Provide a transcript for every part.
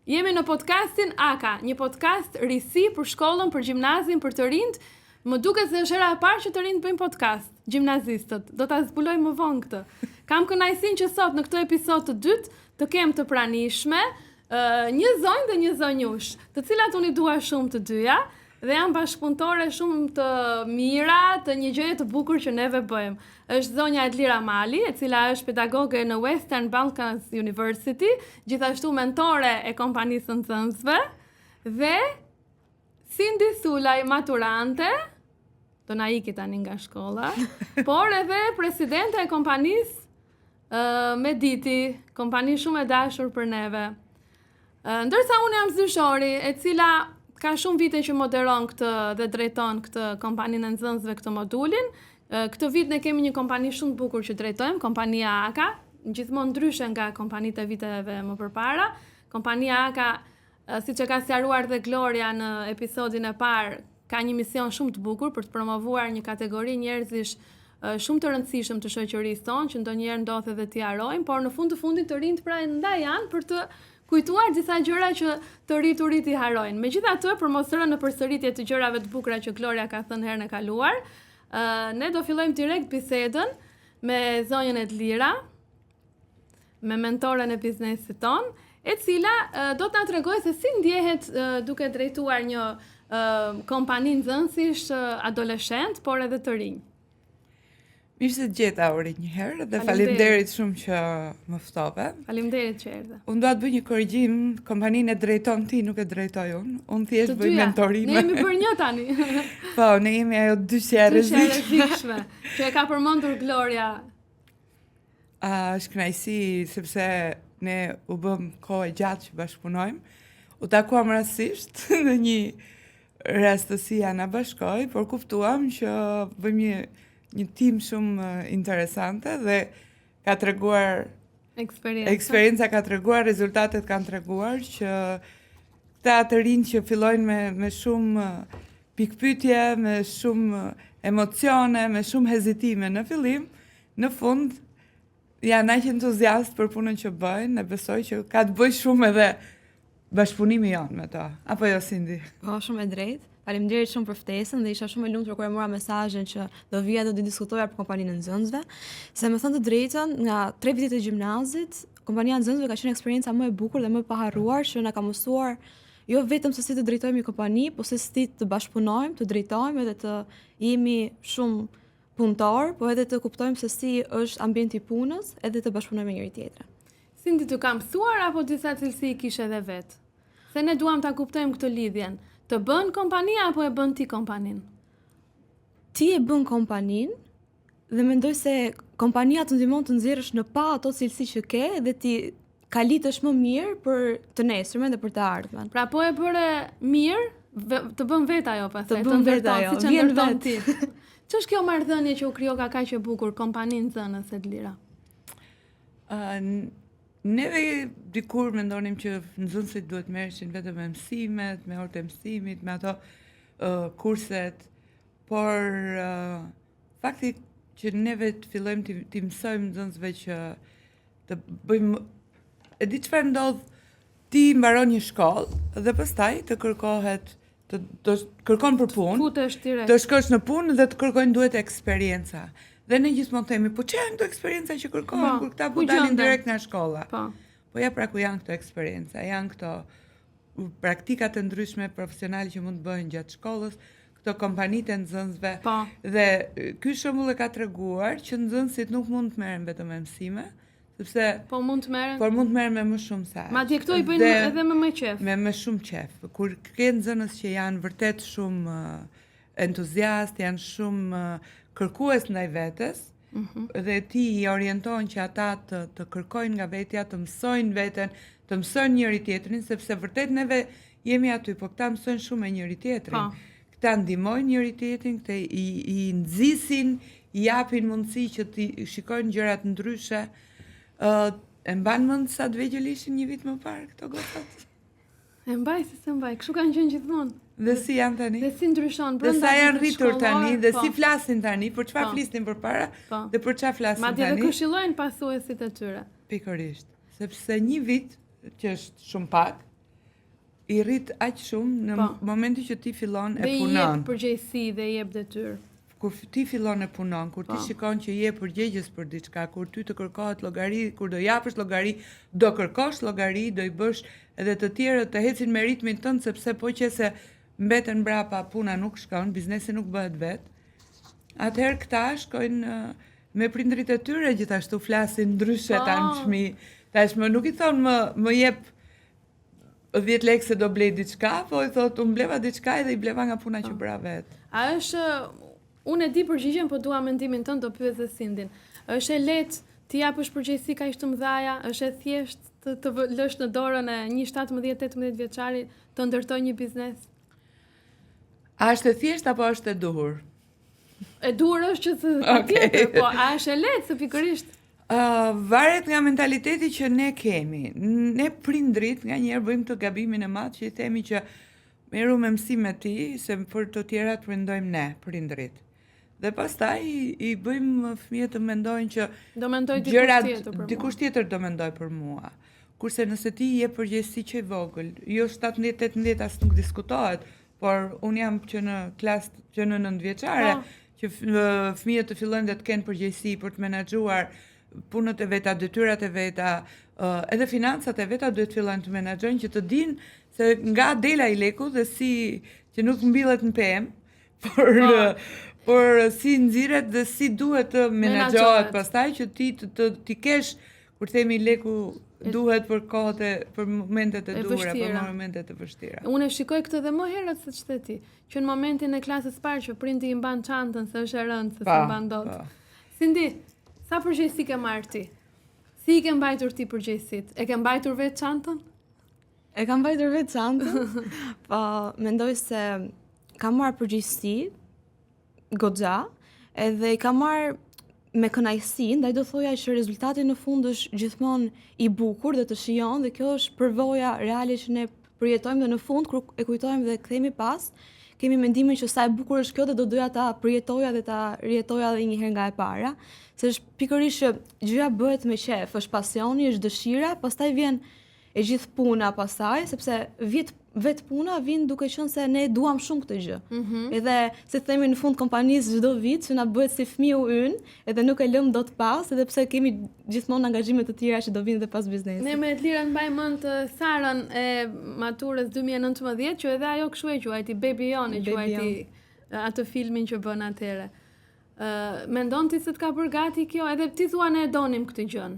Jemi në podcastin AKA, një podcast risi për shkollën, për gjimnazin, për të rinjtë. Më duket se është hera e parë që të rinjtë bëjnë podcast, gjimnazistët. Do ta zbuloj më vonë këtë. Kam kënaqësinë që sot në këtë episod të dytë të kem të pranishme një zonjë dhe një zonjushë, të cilat unë i dua shumë të dyja dhe janë bashkëpunëtore shumë të mira të një gjëje të bukur që neve bëjmë. Është zonja Edlira Mali, e cila është pedagoge në Western Balkans University, gjithashtu mentore e kompanisë së nxënësve dhe Sindi Sulaj, maturante, do na iki tani nga shkolla, por edhe presidente e kompanisë uh, Mediti, kompani shumë e dashur për neve. Uh, ndërsa unë jam Zyshori, e cila ka shumë vite që moderon këtë dhe drejton këtë kompaninë e nxënësve këtë modulin. Uh, këtë vit ne kemi një kompani shumë të bukur që drejtojmë, kompania AKA, gjithmonë ndryshe nga kompanitë e viteve më përpara. Kompania AKA Siç e ka sqaruar dhe Gloria në episodin e parë, ka një mision shumë të bukur për të promovuar një kategori njerëzish shumë të rëndësishëm të shoqërisë tonë, që ndonjëherë ndodh edhe t'i harrojmë, por në fund të fundit të rinjtë prandaj janë për të kujtuar disa gjëra që të rriturit i harrojnë. Megjithatë, për mos rënë në përsëritje të gjërave të bukura që Gloria ka thënë herën e kaluar, ne do fillojmë direkt bisedën me zonjën Edlira, me mentoren e biznesit tonë, e cila do të na tregojë se si ndjehet duke drejtuar një kompani nxënësish adoleshent, por edhe të rinj. Mirë se të gjeta Ori një herë dhe faleminderit shumë që më ftove. Faleminderit që erdhe. Unë dua të bëj një korrigjim, kompaninë e drejton ti, nuk e drejtoj unë. Unë thjesht bëj mentorime. Ne jemi bërë një tani. po, ne jemi ajo dyshja e rrezikshme. Dyshja e rrezikshme, që e ka përmendur Gloria Uh, është kënaqësi sepse ne u bëmë kohë e gjatë që bashkëpunojmë. U takuam rastësisht në një rastësia na bashkoi, por kuptuam që bëjmë një një tim shumë interesante dhe ka treguar eksperienca. Eksperienca ka treguar, rezultatet kanë treguar që këta të rinj që fillojnë me me shumë pikëpyetje, me shumë emocione, me shumë hezitime në fillim, Në fund, janë aq entuziastë për punën që bëjnë, dhe besoj që ka të bëjë shumë edhe bashkëpunimi jonë me to. Apo jo, Sindi? Po, shumë e drejtë. Faleminderit shumë për ftesën dhe isha shumë e lumtur kur e mora mesazhin që do vija do të diskutoja për kompaninë e nxënësve, se me thënë të drejtën, nga tre vitet e gjimnazit, kompania e nxënësve ka qenë eksperienca më e bukur dhe më e paharruar që na ka mësuar jo vetëm se si të drejtojmë një kompani, po se si të bashkëpunojmë, të drejtojmë edhe të jemi shumë punëtor, po edhe të kuptojmë se si është ambienti i punës, edhe të bashkëpunojmë me njëri tjetrin. Sindi të ka mësuar apo disa cilësi i kishe edhe vetë? Se ne duam ta kuptojmë këtë lidhjen. Të bën kompania apo e bën ti kompaninë? Ti e bën kompaninë dhe mendoj se kompania të ndihmon të nxjerrësh në pah ato cilësi që ke dhe t'i kalitësh më mirë për të nesërmen dhe për të ardhmen. Pra po e bëre mirë, të bën vetë ajo pastaj, të bën vetë ajo, siç e ndërton ti. Ç'është kjo marrëdhënie që u krijoka kaq e bukur kompani nxënës Edlira? Uh, neve dikur mendonim që nxënësit duhet merreshin vetëm me mësimet, me orët e mësimit, me ato uh, kurset, por uh, fakti që neve të fillojmë t'i, t'i mësojmë nxënësve që të bëjmë e di çfarë ndodh ti mbaron një shkollë dhe pastaj të kërkohet të të kërkon për punë. Futesh direkt. Të shkosh në punë dhe të kërkojnë duhet eksperienca. Dhe ne gjithmonë themi, po ç'janë këto eksperienca që kërkohen po, kur këta po dalin direkt nga shkolla? Po. Po ja pra ku janë këto eksperienca, janë këto praktikat e ndryshme profesionale që mund të bëhen gjatë shkollës, këto kompanitë e nxënësve. Po. Dhe ky shembull e ka treguar që nxënësit nuk mund të merren vetëm me mësime, sepse po mund të merren, por mund të merren me më shumë se aq. Madje këto i bëjnë edhe me më qejf. Me më shumë qejf. Kur ke nxënës që janë vërtet shumë entuziast, janë shumë kërkues ndaj vetes, mm -hmm. dhe ti i orienton që ata të, të kërkojnë nga vetja, të mësojnë veten, të mësojnë njëri tjetrin, sepse vërtet neve jemi aty, po këta mësojnë shumë me njëri tjetrin. Po. Këta ndihmojnë njëri tjetrin, këta i, i nxisin, i japin mundësi që t'i shikojnë gjërat ndryshe. Uh, e mban mend sa të vegjël ishin një vit më parë këto gocat? E mbaj si s'e mbaj, kështu kanë qenë gjithmonë. Dhe si janë tani? Dhe si ndryshon brenda. Dhe sa janë rritur tani dhe po. si flasin tani, për çfarë po. flisnin përpara po. dhe për çfarë flasin tani? Madje edhe këshillojnë pasuesit e tyre. Pikërisht, sepse një vit që është shumë pak, i rrit aq shumë në Po. momentin që ti fillon e Dhe i punon. jep përgjegjësi dhe i jep detyrë. Kur ti fillon e punon, kur ti Po. shikon që je përgjegjës për diçka, kur ty të kërkohet llogari, kur do japësh llogari, do kërkosh llogari, do i bësh edhe të tjerët të ecin me ritmin tënd sepse po qe se mbeten mbrapa, puna nuk shkon, biznesi nuk bëhet vet. Atëherë këta shkojnë ë, me prindrit e tyre gjithashtu flasin ndryshe Po. tashmë. Tashmë nuk i thon më më jep 10 lekë se do blej diçka, po i thot unë bleva diçka edhe i bleva nga puna Po. që bëra vet. A është, unë e di përgjigjen, po dua mendimin tënd, do pyes dhe Sindin. Është e lehtë ti japësh përgjegjësi kaq të mëdha, është e thjeshtë të, të vë- lësh në dorën e një 17-18 vjeçari të ndërtojë një biznes? A është e thjeshtë apo është e duhur? E duhur është që të Okej. patjetër, po a është e lehtë se pikërisht? Uh, varet nga mentaliteti që ne kemi. Ne prindrit nga njerë bëjmë të gabimin e madh që i themi që merru me mësime ti, se për të tjerat mendojmë ne, prindrit. Dhe pastaj i, i bëjmë fëmijët të mendojnë që Do mendoj dikush gjërat tjetër për mua. dikush tjetër do mendoj për mua. Kurse nëse ti je përgjegjësi që i vogël, jo 17-18 as nuk diskutohet, por unë jam që në klasë që në 9 vjeçare, Po. që fëmijët të fillojnë dhe të kenë përgjegjësi për të menaxhuar punët e veta, detyrat e veta, ë, edhe financat e veta duhet fillojnë të menaxhojnë që të dinë se nga del ai leku dhe si që nuk mbillet në pemë, por Po. ë, por si nxirret dhe si duhet të menaxhohet Menaxhohet. pastaj që ti të, të ti kesh kur themi leku duhet për kohët e për momentet e E duhura, për vështira. momentet e vështira. Unë e shikoj këtë dhe më herët se ç'the ti, që në momentin e klasës parë që prindi i mban çantën se është e rëndë se s'e mban dot. po. Sindi, sa përgjegjësi ke marrë ti? Si i ke mbajtur ti përgjegjësitë? E ke mbajtur vetë çantën? E kam mbajtur vetë çantën, po mendoj se kam marrë përgjegjësi goxha, edhe i kam marrë me kënaqësi, ndaj do thoja që rezultati në fund është gjithmonë i bukur dhe të shijon dhe kjo është përvoja reale që ne përjetojmë dhe në fund kur e kujtojmë dhe kthehemi pas, kemi mendimin që sa e bukur është kjo dhe do doja ta përjetoja dhe ta rijetoja edhe një herë nga e para, se është pikërisht që gjëja bëhet me qef, është pasioni, është dëshira, pastaj vjen e gjithë puna pastaj, sepse vjet vetë puna vjen duke qenë se ne e duam shumë këtë gjë. Edhe si themi në fund kompanisë çdo vit që na bëhet si fëmiu ynë, edhe nuk e lëm dot pas, edhe pse kemi gjithmonë angazhime të tjera që do vinë edhe pas biznesit. Ne me Edlirën mbaj mend të Sarën e maturës 2019 që edhe ajo kështu e quajti Baby Jon e Baby quajti atë filmin që bën atëherë. Ë mendon ti se të ka bërë gati kjo? Edhe ti thua ne e donim këtë gjën.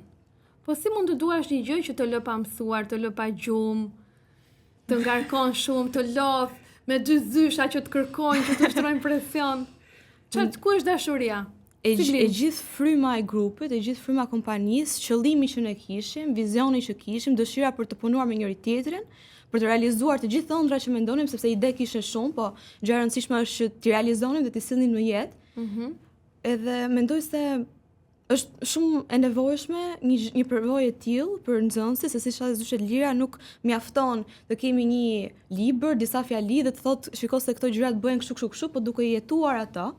Po si mund të duash një gjë që të lë pa mësuar, të lë pa gjumë, të ngarkon shumë, të lodh, me dy zysha që të kërkojnë, që të ushtrojnë presion. Qa, ku është dashuria? E, Si gj- blin? e gjithë fryma e grupit, e gjithë fryma e kompanisë, qëllimi që ne kishim, vizioni që kishim, dëshira për të punuar me njëri tjetrin, për të realizuar të gjithë ëndrrat që mendonim, sepse ide kishe shumë, po gjëja e rëndësishme është që t'i realizonim dhe t'i sillnim në jetë. Edhe mendoj se është shumë e nevojshme një një përvojë e tillë për nxënësit, se siç tha Zyshe Lira, nuk mjafton të kemi një libër, disa fjali dhe të thotë shiko se këto gjërat bëhen kështu kështu kështu, po duke i jetuar ato,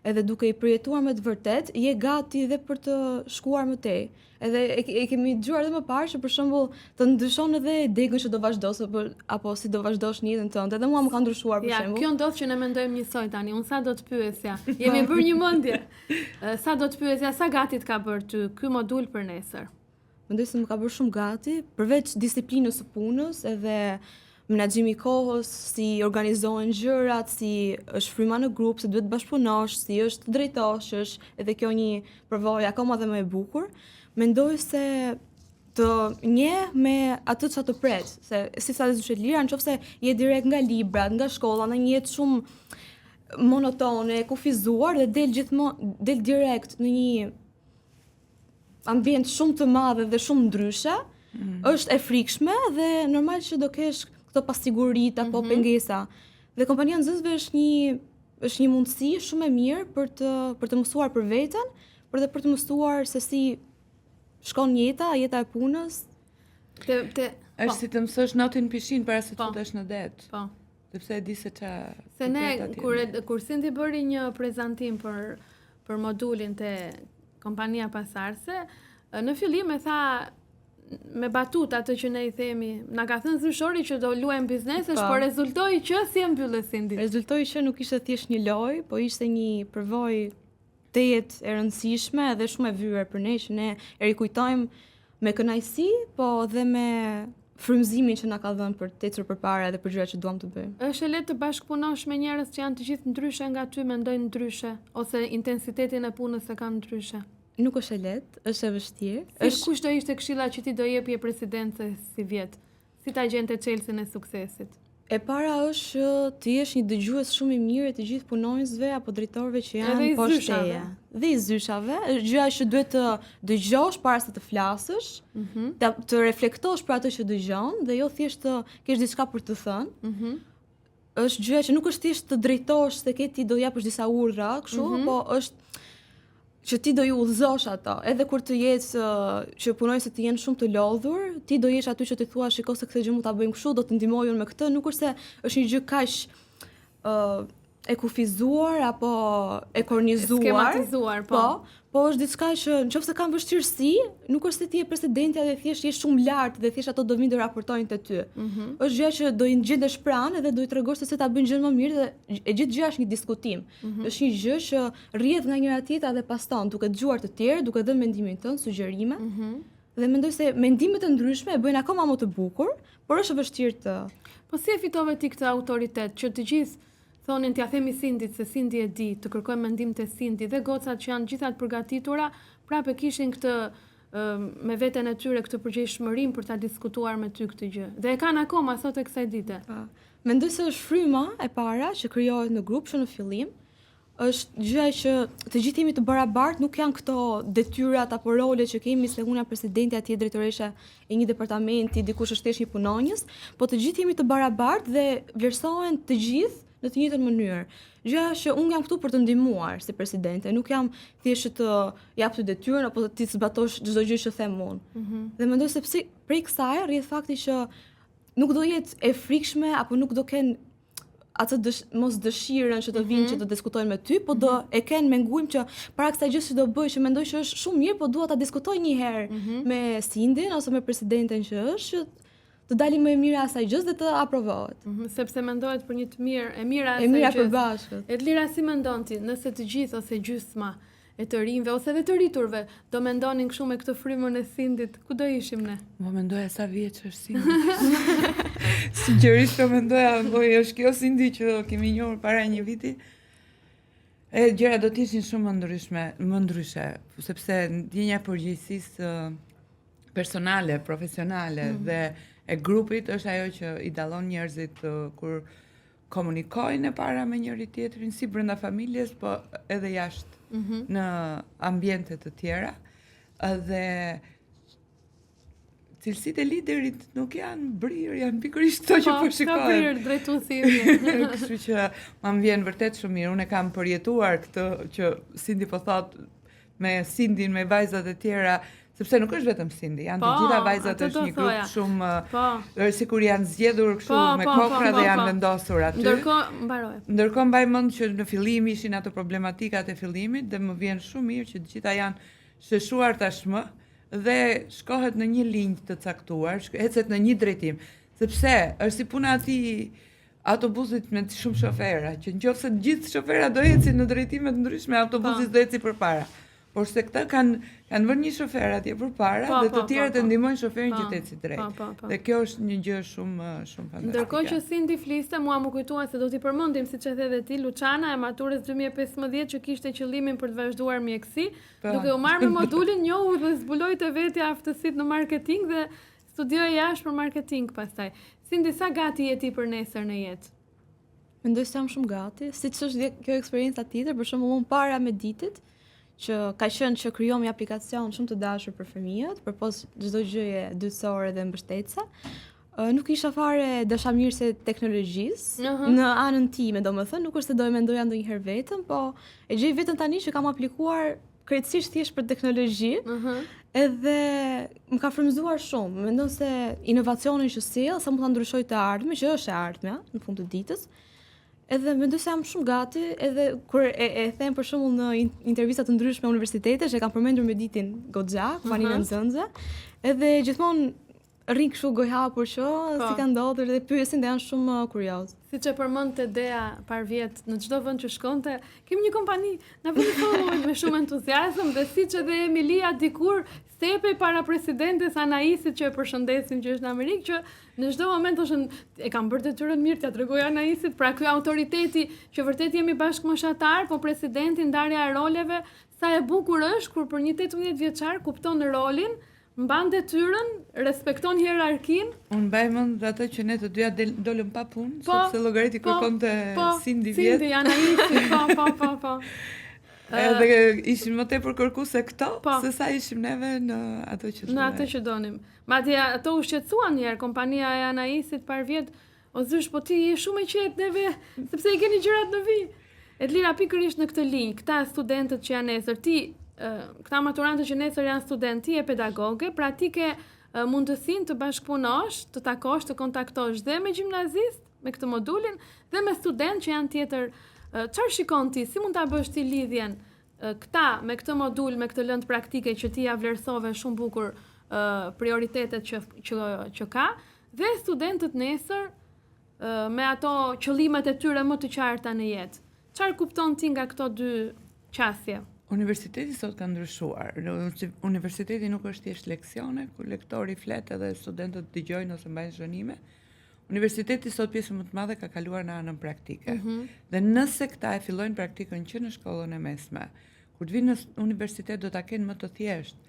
edhe duke i përjetuar me të vërtet, je gati edhe për të shkuar më tej. Edhe e, e kemi dëgjuar edhe më parë që për shembull të ndryshon edhe degën që do vazhdosh apo apo si do vazhdosh në jetën tënde. Edhe mua më ka ndryshuar për Ja, shembull. kjo ndodh që ne mendojmë njësoj tani. Unë sa do të pyesja. Jemi bërë një mendje. Ë, Sa do të pyesja, sa gati të ka bërë ty ky modul për nesër? Mendoj se më ka bërë shumë gati, përveç disiplinës së punës, edhe menaxhimi i kohës, si organizohen gjërat, si është fryma në grup, si duhet bashkëpunosh, si është të drejtosh, që është edhe kjo një përvojë akoma dhe më e bukur. Mendoj se të njeh me atë çfarë të pret, se si tha dhe Zyshe Lira, nëse je direkt nga librat, nga shkolla, në një jetë shumë monotone, e kufizuar dhe del gjithmonë del direkt në një ambient shumë të madh dhe shumë ndryshe, është e frikshme dhe normal që do kesh këto pasigurit apo pengesa. Dhe kompania nxënësve është një është një mundësi shumë e mirë për të për të mësuar për veten, por edhe për të mësuar se si shkon jeta, jeta e punës. Te te Është po, si të mësosh notin në pishinë para se të Po. futesh në det, po. sepse e di se ça Se të ne pret atje. kur e- kur Sindi bëri një prezantim për për modulin te kompania pasarse, në fillim e tha me batut atë që ne i themi. Na ka thënë zyshori që do luajmë biznesesh, Po. por rezultoi që si e mbyllë Sindi. Rezultoi që nuk ishte thjesht një lojë, po ishte një përvojë tejet e rëndësishme dhe shumë e vyer për ne që ne e rikujtojmë me kënaqësi, po dhe me frymëzimin që na ka dhënë për të ecur përpara dhe për gjërat që duam të bëjmë. Është e lehtë të bashkëpunosh me njerëz që janë të gjithë ndryshe nga ty, mendojnë ndryshe ose intensitetin e punës e kanë ndryshe. Nuk është e lehtë, është e vështirë. Si është... kush do ishte këshilla që ti do jepje presidencës si vjet? Si ta gjente çelësin e suksesit? E para është që të jesh një dëgjues shumë i mirë e të gjithë punonjësve apo drejtorëve që Edhe janë i poshtë zyshave. teje. Dhe i zyshave, është gjëja që duhet të dëgjosh para se të flasësh, Mm -hmm. të, të reflektosh për atë që dëgjon dhe jo thjesht të kesh diçka për të thënë. Mm -hmm. Është gjëja që nuk është thjesht të drejtosh se ke ti do japësh disa urdhra, kështu, Mm -hmm. po është që ti do ju udhëzosh ato. Edhe kur të jetë ë, që punonjësit të jenë shumë të lodhur, ti do jesh aty që ti thua shiko se këtë gjë mund ta bëjmë kështu, do të ndihmoj unë me këtë, nuk është se është një gjë kaq ë e kufizuar apo e kornizuar. Skematizuar, po. Po, po është diçka që nëse kanë vështirësi, nuk është se ti je presidentja dhe thjesht je shumë lart dhe thjesht ato do vinë do raportojnë te ty. Mm -hmm. Është gjëja që do i gjendesh pranë edhe do i tregosh se si ta bëjnë gjën më mirë dhe e gjithë gjëja është një diskutim. Mm -hmm. Është një gjë që rrjedh nga njëra tjetra dhe paston, duke dëgjuar të tjerë, duke dhënë mendimin tënd, sugjerime. Mm -hmm. Dhe mendoj se mendimet e ndryshme e bëjnë akoma më të bukur, por është e vështirë të Po si e fitove ti këtë autoritet që të gjithë thonin t'ja themi Sindit se Sindi e di, të kërkojmë mendim te Sindi dhe gocat që janë gjitha të përgatitura, prapë e kishin këtë ë, me veten e tyre këtë përgjegjshmërinë për ta diskutuar me ty këtë gjë. Dhe e kanë akoma sot e kësaj dite. Po. Mendoj se është fryma e para që krijohet në grup që në fillim, është gjëja që të gjithë jemi të barabartë, nuk janë këto detyrat apo role që kemi se unë jam presidenti atje drejtoresha e një departamenti, dikush është thjesht një punonjës, po të gjithë jemi të barabartë dhe vlerësohen të gjithë në të njëjtën mënyrë. Gjëja është që unë jam këtu për të ndihmuar si presidente, nuk jam thjesht që të jap ty detyrën apo ti të zbatosh çdo gjë që them unë. Mm -hmm. Dhe mendoj se pse prej kësaj rrjedh fakti që nuk do jetë e frikshme apo nuk do kenë atë dësh, mos dëshirën që të vinë Mm -hmm. që të diskutojnë me ty, po do Mhm. e kenë me ngulm që para kësaj gjë që do bëj, që mendoj që është shumë mirë, po dua ta diskutoj një herë Mm -hmm. me Sindin ose me presidenten që është, që të dalim më e mira asaj gjës dhe të aprovohet. Mm -hmm. Sepse mendohet për një të mirë, e mira E asaj mira gjës. përbashkët. Edlira si mendon ti, nëse të gjithë ose gjysma e të rinjve ose edhe të riturve do mendonin kështu me këtë frymën e Sindit, ku do ishim ne? Po mendoja sa vjeç është Sindi. Sinqerisht po mendoja, po është kjo Sindi që kemi njohur para një viti. E gjërat do të ishin shumë më ndryshme, më ndryshe, sepse ndjenja e përgjegjësisë ë, personale, profesionale mm. dhe e grupit është ajo që i dallon njerëzit ë, kur komunikojnë e para me njëri tjetrin, si brenda familjes, po edhe jashtë Mm -hmm. në ambiente të tjera. Dhe cilësitë e liderit nuk janë brirë, janë pikërisht këto që po ka shikojmë. prirë drejtuesi im. Kështu që ma më vjen vërtet shumë mirë. Unë e kam përjetuar këtë që Sindi po thot me Sindin, me vajzat e tjera, sepse nuk është vetëm Sindi, janë Po, të gjitha vajzat atë është do një grup thoja. shumë Po. ë, sikur janë zgjedhur kështu Po, me po, kokra po, po, dhe janë po. vendosur aty. Ndërkohë mbaroj. Ndërkohë mbaj mend që në fillim ishin ato problematikat e fillimit dhe më vjen shumë mirë që të gjitha janë sheshuar tashmë dhe shkohet në një linjë të caktuar, ecet në një drejtim, sepse është si puna atij autobusit me shumë shofera, që nëse të gjithë shofera do ecin në drejtime të ndryshme, autobusi Po. do eci përpara. Por se këta kanë kanë vënë një shofer atje përpara Po, dhe po, të tjerët po, e po. ndihmojnë shoferin Po, që të eci drejt. Po, po, po. Dhe kjo është një gjë shumë shumë fantastike. Ndërkohë që Sindi fliste, mua më kujtua se do t'i përmendim siç e the edhe ti, Luçana e maturës 2015 që kishte qëllimin për të vazhduar mjekësi, Po. duke u marrë me modulin njohu dhe zbuloi te vetja aftësitë në marketing dhe studioi jashtë për marketing pastaj. Sindi sa gati je ti për nesër në jetë? Mendoj se jam shumë gati, siç është dhe kjo eksperienca tjetër, për shembull unë para Meditit, që ka qenë që krijom një aplikacion shumë të dashur për fëmijët, përpos çdo gjëje dytësore dhe mbështetëse. ë, Nuk isha fare dashamirëse e teknologjisë, Aha. në anën time, domethënë, nuk është se do e mendoja ndonjëherë vetëm, po e gjej veten tani që kam aplikuar krejtësisht thjesht për teknologji, Ëh. edhe më ka frymëzuar shumë. Mendon se inovacionin që sjell, sa mund ta ndryshoj të ardhmen, që është e ardhmja në fund të ditës. Edhe mendoj se jam shumë gati, edhe kur e, e them për shembull në intervista të ndryshme universitetesh, e kam përmendur Meditin goxha, kompaninë e nxënësve, edhe gjithmonë rrin kështu gojhapur që oh, po. si ka ndodhur dhe pyesin dhe janë shumë uh, kurioz. Siç e përmendte Dea parvjet në çdo vend që shkonte, kemi një kompani, na bëni follow me shumë entuziazëm dhe siç edhe Emilia dikur stepej para presidentes Anaisit që e përshëndesim që është në Amerikë që në çdo moment thoshën e kam bërë detyrën mirë t'ia tregoj Anaisit, pra ky autoriteti që vërtet jemi bashkëmoshatar, po presidenti ndarja e roleve, sa e bukur është kur për një 18 vjeçar kupton rolin, mban detyrën, respekton hierarkinë. Unë mbaj mend atë që ne të dyja del, dolëm pa punë, po, sepse llogaritë i po, kërkonte po, Sindi vjet. Sindi Anaisi, po, po, po, po. Edhe ishin më tepër kërkuese këto, po. se sa ishim neve në ato që Në ato që donim. Madje ato u shqetësuan një herë kompania e Anaisit parvjet, o zysh, po ti je shumë e qetë neve, sepse i keni gjërat në vijë. Edlira pikërisht në këtë linjë, këta studentët që janë nesër, ti këta maturantët që nesër janë studentë, ti je pedagoge, pra ti ke mundësinë të bashkëpunosh, të takosh, të kontaktosh dhe me gjimnazist, me këtë modulin dhe me studentë që janë tjetër. Çfarë shikon ti? Si mund ta bësh ti lidhjen këta me këtë modul, me këtë lëndë praktike që ti ja vlerësove shumë bukur prioritetet që që që ka dhe studentët nesër me ato qëllimet e tyre më të qarta në jetë. Çfarë kupton ti nga këto dy qasje? Universiteti sot ka ndryshuar. Universiteti nuk është thjesht leksione, ku lektori flet edhe studentët dëgjojnë ose mbajnë shënime. Universiteti sot pjesën më të madhe ka kaluar në anën praktike. Mm -hmm. Dhe nëse këta e fillojnë praktikën që në shkollën e mesme, kur të vinë në universitet do ta kenë më të thjeshtë.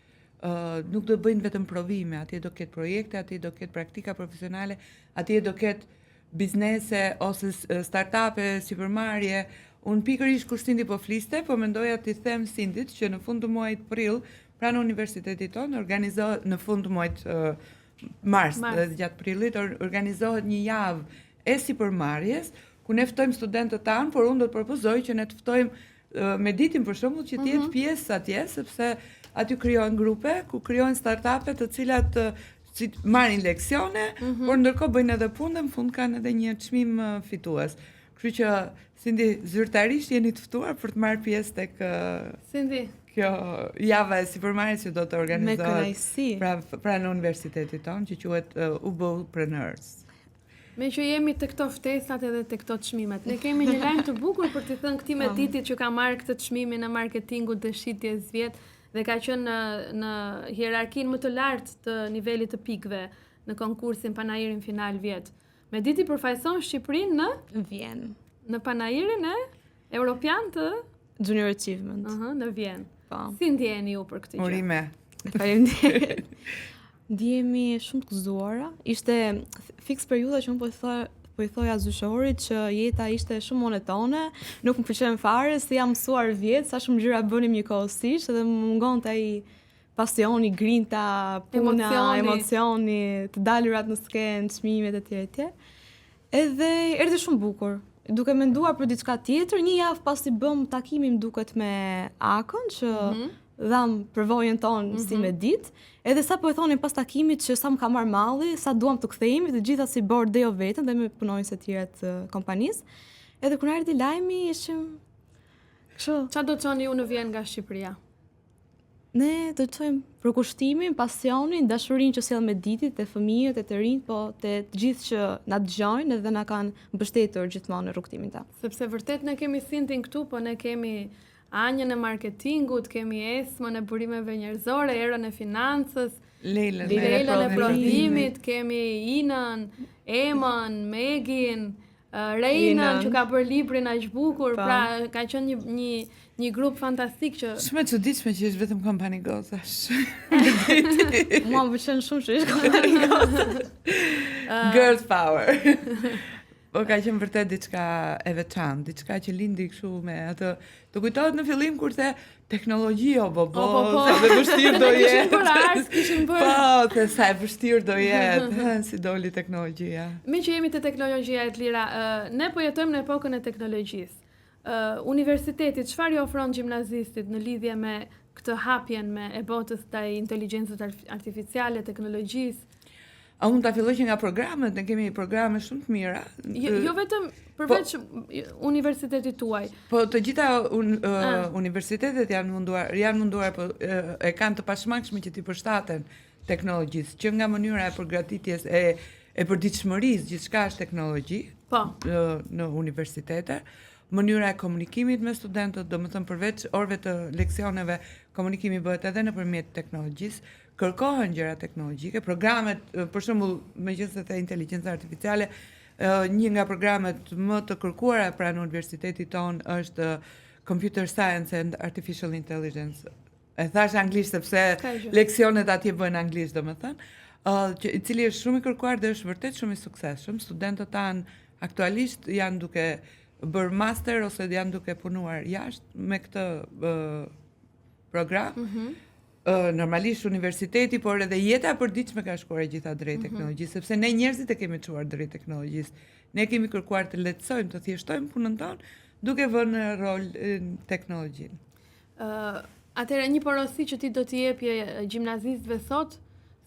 Uh, nuk do bëjnë vetëm provime, atje do ketë projekte, atje do ketë praktika profesionale, atje do ketë biznese ose startupe, sipërmarrje. Unë pikërisht kur Sindi po fliste, po mendoja t'i them Sindit që në fund të muajit prill, pranë universitetit tonë organizohet në fund të muajit uh, mars, mars. dhe gjatë prillit organizohet një javë e sipërmarrjes ku ne ftojmë studentët tanë, por unë do të propozoj që ne të ftojmë Meditin për shembull që të jetë mm -hmm. pjesë atje, sepse aty krijohen grupe, ku krijohen startupe të cilat si marrin leksione, mm -hmm. por ndërkohë bëjnë edhe punë dhe në fund kanë edhe një çmim fitues. Kështu që Sindi zyrtarisht jeni të ftuar për të marrë pjesë tek Sindi kjo java e sipërmarrjes që do të organizohet. Me kënaqësi. Pra pranë universitetit tonë që quhet uh, UBUpreneurs. Meqë jemi te këto ftesat edhe te këto çmimet. Ne kemi një lajm të bukur për t'i thënë këtij Meditit që ka marrë këtë çmimin e marketingut dhe shitjes vjet dhe ka qenë në në hierarkinë më të lartë të nivelit të pikëve në konkursin Panairin final vjet. Mediti përfaqëson Shqipërinë në Vjenë. Në Panairin e Europian të Junior Achievement. Ëh, uh -huh, në Vjenë. Po. Si ndjeheni ju për këtë gjë? Urime. Faleminderit. Ndjehemi shumë të gëzuara. Ishte fiks periudha që unë po i thoja po i thoja zyshorit që jeta ishte shumë monotone, nuk më pëlqen fare, si jam mësuar vjet, sa shumë gjëra bënim njëkohësisht edhe më mungonte ai pasioni, grinta, puna, emocioni, emocioni të dalurat në skenë, çmimet etj etj. Edhe erdhi shumë bukur. Duke menduar për diçka tjetër, një javë pasi bëm takimin duket me Akën që mm -hmm. dham përvojën tonë mm -hmm. si mhm. Medit, edhe sa po e thonim pas takimit që sa më ka marrë malli, sa duam të kthehemi, të gjitha si bord dhe jo vetëm dhe me punonjës të tjerë të kompanisë. Edhe kur na erdhi lajmi ishim kështu. Çfarë do të çoni ju në Vjenë nga Shqipëria? Ne do të çojmë përkushtimin, pasionin, dashurinë që sjell Mediti te fëmijët, te të rinjtë, po te të gjithë që na dëgjojnë dhe na kanë mbështetur gjithmonë në rrugëtimin tonë. Sepse vërtet ne kemi Sindin këtu, po ne kemi Anjën e marketingut, kemi Esmën e burimeve njerëzore, Erën e financës, Leilën, Leilën e prodhimit, kemi Inën, Emën, Megin, Reinën që ka bërë librin aq bukur, po. pra ka qenë një një një grup fantastik që Shumë e çuditshme që është vetëm kompani gocash. Mua më pëlqen shumë që është kompani gocash. Girls power. Po ka qenë vërtet diçka e veçantë, diçka që lindi kështu me atë. Të kujtohet në fillim kur the teknologji o bo bo, po, po. sa e vështirë do jetë. Kishim bërë art, kishim bërë. Po, the sa e vështirë do jetë, si doli teknologjia. Meqë jemi te teknologjia Edlira, ne po jetojmë në epokën e teknologjisë. Universiteti çfarë i ofron gjimnazistit në lidhje me këtë hapjen me e botës ndaj inteligjencës artificiale, teknologjisë? A mund ta filloj që nga programet, ne kemi programe shumë të mira. Jo, jo vetëm përveç po, universitetit tuaj. Po të gjitha un, uh, universitetet janë munduar, janë munduar po e kanë të pashmangshme që t'i përshtaten teknologjisë, që nga mënyra e përgatitjes e e përditshmërisë, gjithçka është teknologji. Po. Në, në universitete, mënyra e komunikimit me studentët, domethënë përveç orëve të leksioneve, komunikimi bëhet edhe nëpërmjet teknologjisë, kërkohen gjëra teknologjike, programet, për shembull, meqenëse the inteligjenca artificiale, një nga programet më të kërkuara pranë universitetit tonë është Computer Science and Artificial Intelligence. E thash anglisht sepse leksionet atje bëhen anglisht, domethënë, uh, që i cili është shumë i kërkuar dhe është vërtet shumë i suksesshëm. Studentët tanë aktualisht janë duke bërë master ose janë duke punuar jashtë me këtë uh, program. Mm -hmm. uh, normalisht universiteti, por edhe jeta e përditshme ka shkuar e gjitha drejt mm -hmm. teknologjisë, sepse ne njerëzit e kemi çuar drejt teknologjisë. Ne kemi kërkuar të lehtësojmë, të thjeshtojmë punën tonë, duke vënë në rol teknologjinë. Ë, uh, atëherë një porosi që ti do t'i jepje gjimnazistëve sot,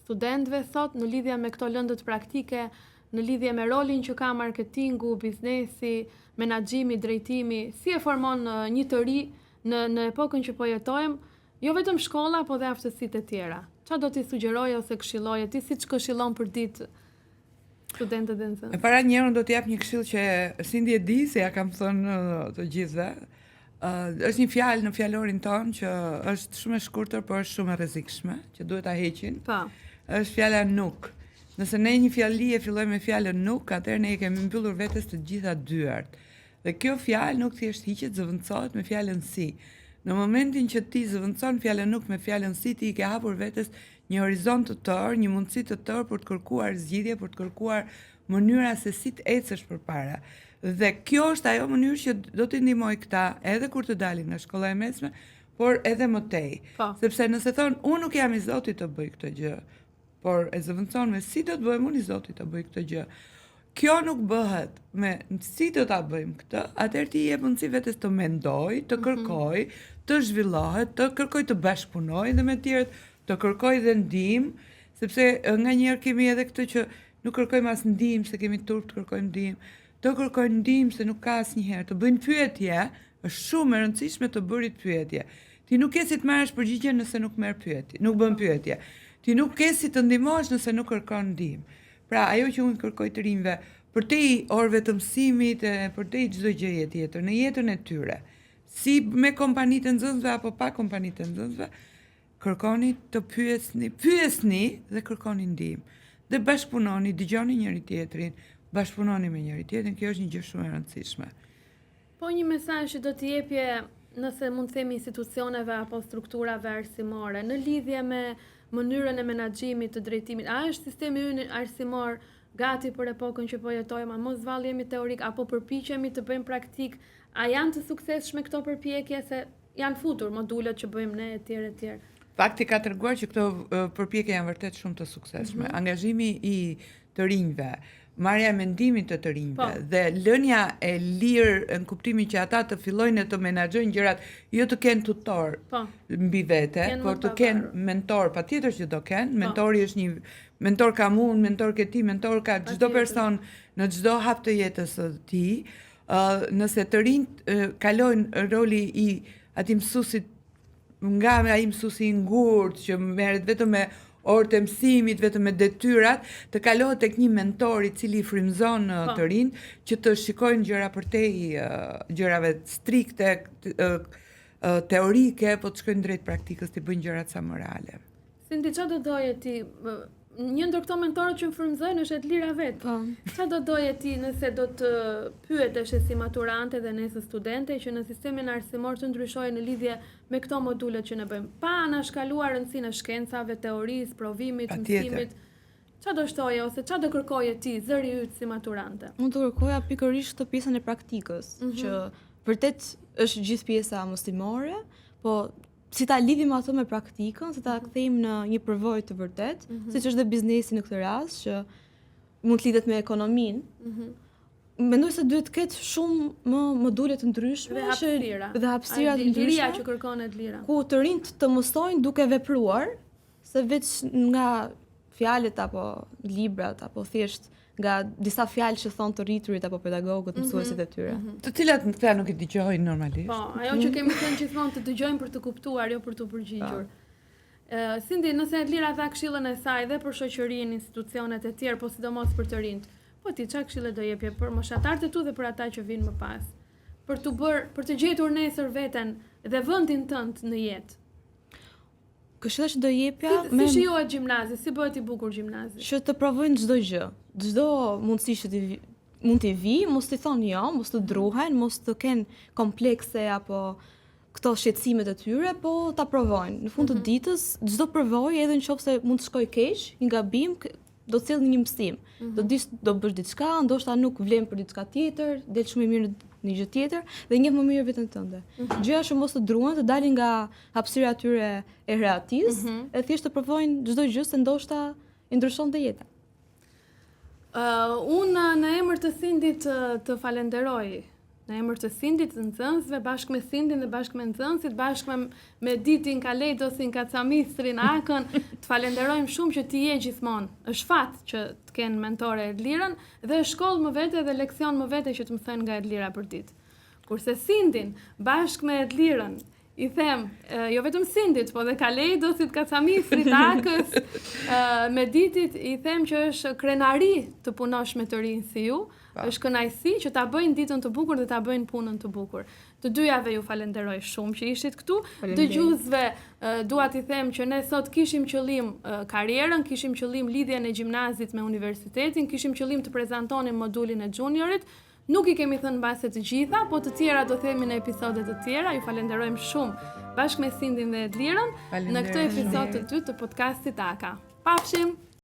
studentëve sot në lidhje me këto lëndët praktike, në lidhje me rolin që ka marketingu, biznesi, menaxhimi, drejtimi, si e formon një të ri në në epokën që po jetojmë, jo vetëm shkolla, po dhe aftësitë e tjera. Ça do t'i sugjeroje ose këshilloje ti siç këshillon përditë studentët dhe nxënësit? E para njëherë unë do të jap një këshillë që Sindi e di se ja kam thënë të gjithëve. Uh, është një fjalë në fjalorin tonë që është shumë e shkurtër, por është shumë e rrezikshme, që duhet ta heqin. Po. Është fjala nuk. Nëse ne një fjali e fillojmë me fjalën nuk, atëherë ne i kemi mbyllur vetes të gjitha dyert. Dhe kjo fjalë nuk thjesht hiqet, zëvendësohet me fjalën si. Në momentin që ti zëvendëson fjalën nuk me fjalën si, ti i ke hapur vetes një horizont të tërë, një mundësi të tërë për të kërkuar zgjidhje, për të kërkuar mënyra se si të ecësh përpara. Dhe kjo është ajo mënyrë që do t'i ndihmojë këta edhe kur të dalin nga shkolla e mesme, por edhe më tej. Po. Sepse nëse thonë unë nuk jam i zoti të bëj këtë gjë, por e zëvendëson me si do të bëhem unë i zoti të bëj këtë gjë. Kjo nuk bëhet me si do ta bëjmë këtë, atëherë ti i jep mundësi vetes të mendojë, të mhm. kërkojë, mm -hmm. të zhvillohet, të kërkojë të bashkëpunojë dhe me të tjerët, të kërkojë dhe ndihmë, sepse nganjëherë kemi edhe këtë që nuk kërkojmë as ndihmë, se kemi turp të kërkojmë ndihmë. Të kërkojnë ndihmë se nuk ka asnjëherë, të bëjnë pyetje, është shumë e rëndësishme të bërit pyetje. Ti nuk ke si të marrësh përgjigje nëse nuk merr pyetje, nuk bën pyetje. Ti nuk ke si të ndihmohesh nëse nuk kërkon ndihmë. Pra, ajo që unë kërkoj të rinjve, përtej orëve të mësimit e përtej çdo gjëje tjetër, në jetën e tyre, si me kompanitë e nxënësve apo pa kompanitë e nxënësve, Kërkoni të pyesni, pyesni dhe kërkoni ndihmë. Dhe bashkëpunoni, dëgjoni njëri tjetrin, bashkëpunoni me njëri tjetrin, kjo është një gjë shumë e rëndësishme. Po një mesazh që do t'i jepje nëse mund të themi institucioneve apo strukturave arsimore në lidhje me mënyrën e menaxhimit të drejtimit, a është sistemi ynë arsimor gati për epokën që po jetojmë, a mos vallë jemi teorik apo përpiqemi të bëjmë praktik, a janë të suksesshme këto përpjekje se Janë futur modulet që bëjmë ne etj etj. Fakti ka treguar që këto përpjekje janë vërtet shumë të suksesshme. Mm -hmm. Angazhimi i të rinjve, marrja e mendimit të të rinjve po. dhe lënia e lirë në kuptimin që ata të fillojnë të menaxhojnë gjërat, jo të kenë tutor po. mbi vete, por të kenë mentor, patjetër që do kenë. Po. Mentori është një mentor kam unë, mentor ke ti, mentor ka çdo person në çdo hap të jetës së tij. Nëse të rinjtë kalojnë roli i atij mësuesit nga ai mësuesi i ngurtë që merret vetëm me orët e mësimit, vetëm me detyrat, të kalohet tek një mentor i cili i frymëzon po. të rinjtë që të shikojnë gjëra përtej gjërave strikte, teorike, po të shkojnë drejt praktikës, të bëjnë gjërat sa më reale. Sindi, ça do doje ti? Një ndër këto mentorët që më frymëzojnë është Edlira vetë. Po. Ça do doje ti nëse do të pyeteshe si maturante dhe nesër studente që në sistemin arsimor të ndryshojë në lidhje me këto modulet që ne bëjmë, pa anashkaluar rëndësinë e shkencave, teorisë, provimit, mësimit. Ça do shtoje ose ça do kërkoje ti, zëri yt si maturante? Unë do kërkoja pikërisht këtë pjesën e praktikës, mm -hmm. që vërtet është gjithë pjesa mësimore, po si ta lidhim atë me praktikën, si ta mhm. kthejmë në një përvojë të vërtetë, mm -hmm. siç është dhe biznesi në këtë rast që mund të lidhet me ekonominë. Mm -hmm. Mendoj se duhet të ketë shumë më module të ndryshme dhe hapësira. Dhe hapësira të ndryshme. Liria që kërkon Edlira. Ku të rinjtë të mësojnë duke vepruar, se veç nga fjalët apo librat apo thjesht nga disa fjalë që thonë të rriturit apo pedagogët, mhm. mësuesit e tyre. Mm -hmm. Të cilat në fjalë nuk i dëgjojnë normalisht. Po, ajo që kemi thënë gjithmonë të dëgjojnë për të kuptuar, jo për t'u përgjigjur. Po. Uh, Sindi, nëse Edlira dha këshillën e saj dhe për shoqërinë, institucionet e tjerë, po sidomos për të rinjtë, po ti ça këshille do jepje për moshatarët e tu dhe për ata që vijnë më pas? Për të bërë, për të gjetur nesër veten dhe vendin tënd në jetë. Këshilla që do jepja si, si shijohet gjimnazi, si bëhet i bukur gjimnazi? Që të provojnë çdo gjë, çdo mundësi që t'i mund t'i vijë, mos t'i thonë jo, mos të druhen, mos të kenë komplekse apo këto shqetësimet e tyre, po ta provojnë. Në fund të mm -hmm. ditës, çdo përvojë edhe në qoftë se mund të shkojë keq, një gabim do të sjellë një mësim. Mm -hmm. Do dish do bësh diçka, ndoshta nuk vlen për diçka tjetër, del shumë i mirë në një gjë tjetër dhe njeh më mirë veten tënde. Mm -hmm. Gjëja që mos të druhen, të dalin nga hapësira e tyre e rehatisë, mm -hmm. e thjesht të provojnë çdo gjë se ndoshta i ndryshon dhe jeta. Uh, unë në emër të Sindit të, të falenderoj Në emër të Sindit, të nxënësve, bashkë me Sindin dhe bashkë me nxënësit, bashkë me me Ditin, Kaleidosin, Kacamistrin, Akën, të falenderojmë shumë që ti je gjithmonë. Është fat që të kenë mentore Edlirën dhe është shkollë më vete dhe leksion më vete që të mësojnë nga Edlira për ditë. Kurse Sindin, bashkë me Edlirën, i them, jo vetëm Sindit, po dhe Kaleidosit, Kacamistrit, Akës, Meditit, i them që është krenari të punosh me të rinj si ju, po. është kënaqësi që ta bëjnë ditën të bukur dhe ta bëjnë punën të bukur. Të dyjave ju falenderoj shumë që ishit këtu. Dëgjuesve dua t'i them që ne sot kishim qëllim karrierën, kishim qëllim lidhjen e gjimnazit me universitetin, kishim qëllim të prezantonim modulin e juniorit, Nuk i kemi thënë mbase të gjitha, po të tjera do themi në episode të tjera. Ju falenderojmë shumë bashkë me Sindin dhe Edlirën në këtë episod të dytë të podcastit Aka. Pafshim!